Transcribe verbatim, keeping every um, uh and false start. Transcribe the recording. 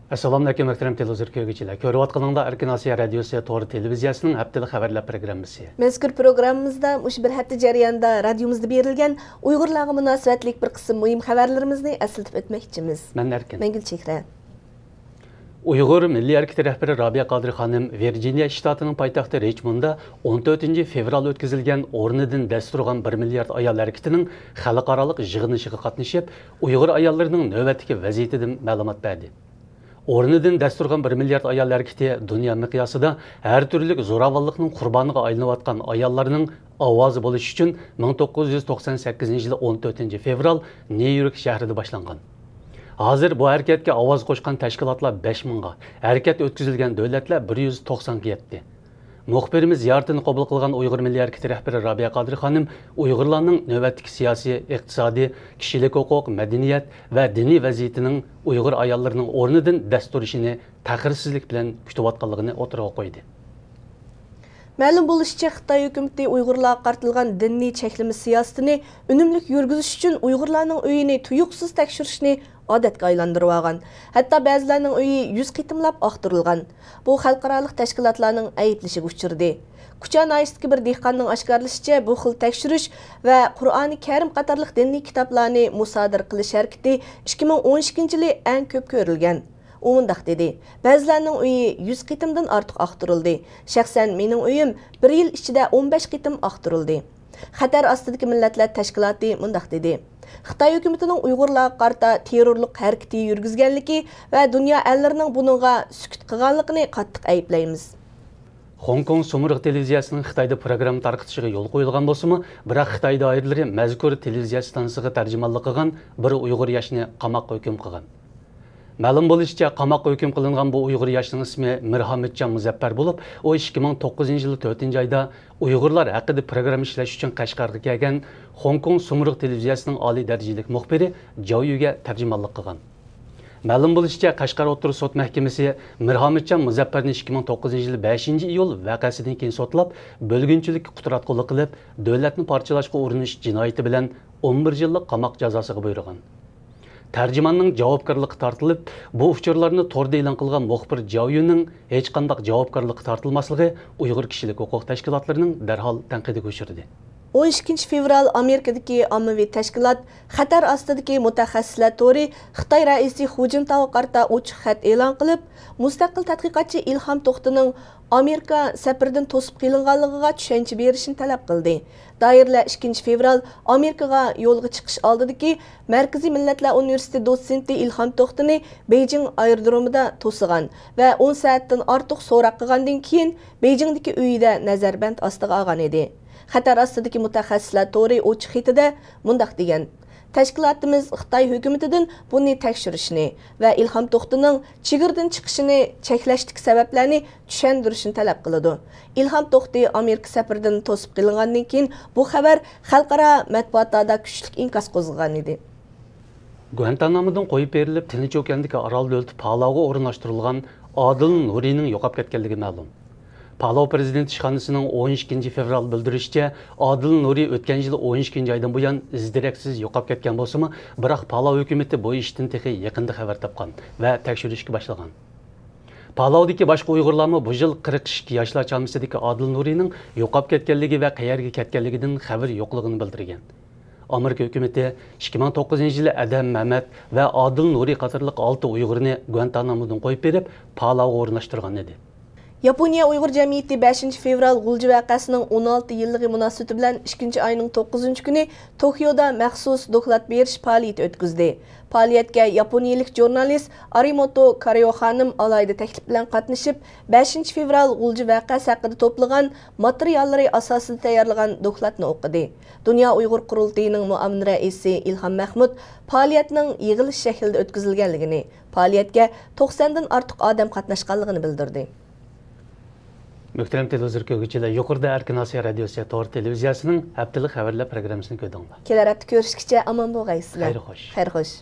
ئەسسالامۇئەلەيكۇم، مۆھتەرەم تېلېۋىزور كۆرگۈچىلەر. كۆرۈۋاتقىنىڭلار ئەركىن ئاسىيا رادىيوسى تور تېلېۋىزىيەسىنىڭ ھەپتىلىك خەۋەرلەر پروگراممىسى. مەزكۇر پروگراممىمىزدا مۇشۇ بىر ھەپتە جەريانىدا رادىيومىزدا بېرىلگەن ئۇيغۇرلارغا مۇناسىۋەتلىك بىر قىسىم مۇھىم خەۋەرلىرىمىزنى ئەسلىتىپ ئۆتمەكچىمىز. مەن ئەركىن. مەن گۈلچېھرە. ئۇيغۇر مىللىي ھەرىكىتى رەھبىرى رابىيە قادىر خانىم ۋىرجىنىيە شتاتىنىڭ پايتەختى رىچمونددا ئون تۆتىنچى فېۋرال ئۆتكۈزۈلگەن ئورنىدىن دەس تۇرغان بىر مىليارد ئايال ھەرىكىتىنىڭ خەلقئارالىق يىغىلىشىغا قاتنىشىپ، ئۇيغۇر ئاياللىرىنىڭ نۆۋەتتىكى ۋەزىيىتىدىن مەلۇمات بەردى. ئورنىدىن دەس تۇرغان بىر مىليارد ئايال ھەرىكىتى دۇنيا مىقياسىدا ھەر تۈرلۈك زوراۋانلىقنىڭ قۇربانىغا ئايلىنىۋاتقان ئاياللارنىڭ ئاۋازى بولۇش ئۈچۈن مىڭ توققۇز يۈز توقسان سەككىزىنچى يىلى ئون تۆتىنچى فېۋرال نيۇ يورك شەھىرىدە باشلانغان. ھازىر بۇ ھەرىكەتكە ئاۋاز قوشقان تەشكىلاتلار بەش مىڭغا، ھەرىكەت ئۆتكۈزۈلگەن دۆلەتلەر بىر يۈز توقسانغا يەتتى. مۇخبىرىمىز زىيارىتىنى قوبۇل قىلغان ئۇيغۇر مىللىي ھەرىكىتى رەھبىرى رابىيە قادىر خانىم ئۇيغۇرلارنىڭ نۆۋەتتىكى سىياسىي، ئىقتىسادىي، كىشىلىك ھوقۇق، مەدەنىيەت ۋە دىنىي ۋەزىيىتىنىڭ ئۇيغۇر ئاياللىرىنىڭ ئورنىدىن دەس تۇرۇشىنى تەخىرسىزلىك بىلەن كۈتۈۋاتقانلىقىنى ئوتتۇرىغا قويدى. مەلۇم بولۇشىچە، خىتاي ھۆكۈمىتى ئۇيغۇرلارغا قارىتىلغان دىنىي چەكلىمە سىياسىتىنى ئۈنۈملۈك يۈرگۈزۈش ئۈچۈن ئۇيغۇرلارنىڭ ئۆيىنى تۇيۇقسىز تەكشۈرۈشنى ئادەتكە ئايلاندۇرۇۋالغان. ھەتتا بەزىلەرنىڭ ئۆيى يۈز قېتىملاپ ئاختۇرۇلغان. بۇ خەلقئارالىق تەشكىلاتلارنىڭ ئەيىبلىشىگە ئۇچرىدى. كۇچا ناھىيەسىدىكى بىر دېھقاننىڭ ئاشكارىلىشىچە، بۇ خىل تەكشۈرۈش ۋە قۇرئانى كەرىم قاتارلىق دىنىي كىتابلارنى مۇسادىرە قىلىش ھەرىكىتى ئىككى مىڭ ئون ئىككىنچى يىلى ئەڭ كۆپ كۆرۈلگەن. ئۇ مۇنداق دېدى: بەزىلەرنىڭ ئۆيى يۈز قېتىمدىن ئارتۇق ئاختۇرۇلدى. شەخسەن مېنىڭ ئۆيۈم بىر يىل ئىچىدە ئون بەش قېتىم ئاختۇرۇلدى. خەتەر ئاستىدىكى مىللەتلەر تەشكىلاتى مۇنداق دېدى: خىتاي ھۆكۈمىتىنىڭ ئۇيغۇرلارغا قارىتا تېررورلۇق ھەرىكىتى يۈرگۈزگەنلىكى ۋە دۇنيا ئەللىرىنىڭ بۇنىڭغا سۈكۈت قىلغانلىقىنى قاتتىق ئەيىبلەيمىز. خوڭكوڭ سۇمرۇغ تېلېۋىزىيەسىنىڭ خىتايدا پروگرامما تارقىتىشىغا يول قويۇلغان بولسىمۇ، بىراق خىتاي دائىرىلىرى مەزكۇر تېلېۋىزىيە ئىستانسىسىغا تەرجىمانلىق قىلغان بىر ئۇيغۇر ياشنى قاماققا ھۆكۈم قىلغان. مەلۇم بولۇشىچە، قاماققا ھۆكۈم قىلىنغان بۇ ئۇيغۇر ياشنىڭ ئىسمى مىرھامىتجان مۇزەپپەر بولۇپ، ئۇ ئىككى مىڭ توققۇزىنچى يىل تۆتىنچى ئايدا ئۇيغۇرلار ھەققىدە پروگرامما ئىشلەش ئۈچۈن قەشقەرگە كەلگەن خوڭكوڭ سۇمرۇغ تېلېۋىزىيەسىنىڭ ئالىي دەرىجىلىك مۇخبىرى جاۋ يۈگە تەرجىمانلىق قىلغان. مەلۇم بولۇشىچە، قەشقەر ئوتتۇرا سوت مەھكىمىسى مىرھامىتجان مۇزەپپەرنى ئىككى مىڭ توققۇزىنچى يىل بەشىنچى ئىيۇل ۋەقەسىدىن كېيىن سوتلاپ، بۆلگۈنچىلىككە قۇتراتقۇلۇق قىلىپ، دۆلەتنى پارچىلاشقا ئۇرۇنۇش جىنايىتى بىلەن ئون بىر يىللىق قاماق جازاسىغا بۇيرۇغان. تەرجىماننىڭ جاۋابكارلىققا تارتىلىپ، بۇ ئۇچۇرلارنى توردا ئېلان قىلغان مۇخبىر جاۋ يۈنىڭ ھېچقانداق جاۋابكارلىققا تارتىلماسلىقى ئۇيغۇر كىشىلىك ھوقۇق تەشكىلاتلىرىنىڭ دەرھال تەنقىدىگە ئۇچرىدى. ئون ئىككىنچى فېۋرال ئامېرىكىدىكى ئاممىۋى تەشكىلات خەتەر ئاستىدىكى مۇتەخەسسىسلەر تورى خىتاي رەئىسى خۇ جىنتاۋغا قارىتا ئوچۇق خەت ئېلان قىلىپ، مۇستەقىل تەتقىقاتچى ئىلھام توختىنىڭ ئامېرىكا سەپىرىدىن توسۇپ قېلىنغانلىقىغا چۈشەنچە بېرىشنى تەلەپ قىلدى. دائىرىلەر ئىككىنچى فېۋرال ئامېرىكىغا يولغا چىقىش ئالدىدىكى مەركىزىي مىللەتلەر ئۇنىۋېرسىتېتى دوتسېنتى ئىلھام توختىنى بېيجىڭ ئايرودرومىدا توسىغان ۋە ئون سائەتتىن ئارتۇق سوراق قىلغاندىن كېيىن، بېيجىڭدىكى ئۆيىدە نەزەربەند ئاستىغا ئالغان ئىدى. خەتەر ئاستىدىكى مۇتەخەسسىسلەر تورى ئوچۇق خېتىدە مۇنداق دېگەن: تەشكىلاتىمىز خىتاي ھۆكۈمىتىدىن بۇنى تەكشۈرۈشنى ۋە ئىلھام توختىنىڭ چېگرىدىن چىقىشىنى چەكلەشتىكى سەۋەبلەرنى چۈشەندۈرۈشنى تەلەپ قىلىدۇ. ئىلھام توختى ئامېرىكا سەپىرىدىن توسۇپ قېلىنغاندىن كېيىن، بۇ خەۋەر خەلقئارا مەتبۇئاتلاردا كۈچلۈك ئىنكاس قوزغىغان ئىدى. گۇەنتانامودىن قويۇپ بېرىلىپ، تىنچ ئوكياندىكى ئارال دۆلىتى پالاۋغا ئورۇنلاشتۇرۇلغان ئادىل نۇرىنىڭ يوقاپ كەتكەنلىكى مەلۇم. پالاۋ پىرېزىدېنت ئىشخانىسىنىڭ ئون ئىككىنچى فېۋرال بىلدۈرۈشىچە، ئادىل نۇرى ئۆتكەن يىلى ئون ئىككىنچى ئايدىن بۇيان ئىز-دېرەكسىز يوقاپ كەتكەن بولسىمۇ، بىراق پالاۋ ھۆكۈمىتى بۇ ئىشتىن تېخى يېقىندا خەۋەر تاپقان ۋە تەكشۈرۈشكە باشلىغان. پالاۋدىكى باشقا ئۇيغۇرلارمۇ بۇ يىل قىرىق ئىككى ياشلار چامىسىدىكى ئادىل نۇرىنىڭ يوقاپ كەتكەنلىكى ۋە قەيەرگە كەتكەنلىكىدىن خەۋىرى يوقلۇقىنى بىلدۈرگەن. ئامېرىكا ھۆكۈمىتى ئىككى مىڭ توققۇزىنچى يىلى ئەدھەم مەمەت ۋە ئادىل نۇرى قاتارلىق ئالتە ئۇيغۇرنى گۇەنتانامودىن قويۇپ بېرىپ، پالاۋغا ئورۇنلاشتۇرغان ئىدى. ياپونىيە ئۇيغۇر جەمئىيىتى بەشىنچى فېۋرال غۇلجا ۋەقەسىنىڭ ئون ئالتە يىللىقى مۇناسىۋىتى بىلەن ئىككىنچى ئاينىڭ توققۇزىنچى كۈنى توكيودا مەخسۇس دوكلات بېرىش پائالىيىتى ئۆتكۈزدى. پائالىيەتكە ياپونىيىلىك ژۇرنالىست ئارىموتو كارىيو خانىم ئالاھىدە تەكلىپ بىلەن قاتنىشىپ، بەشىنچى فېۋرال غۇلجا ۋەقەسى ھەققىدە توپلىغان ماتېرىياللىرى ئاساسىدا تەييارلىغان دوكلاتنى ئوقۇدى. دۇنيا ئۇيغۇر قۇرۇلتىيىنىڭ مۇئاۋىن رەئىسى ئىلھام مەخمۇت پائالىيەتنىڭ يىغىلىش شەكلىدە ئۆتكۈزۈلگەنلىكىنى، پائالىيەتكە توقساندىن ئارتۇق ئادەم قاتناشقانلىقىنى بىلدۈردى. مۆھتەرەم تېلېۋىزور كۆرگۈچىلەر، يۇقىرىدا ئەركىن ئاسىيا رادىيوسى تور تېلېۋىزىيەسىنىڭ ھەپتىلىك خەۋەرلەر پروگراممىسىنى كۆردۈڭلار. كېلەر ھەپتە كۆرۈشكىچە ئامان بولغايسىلەر. خەير خوش. خەير خوش.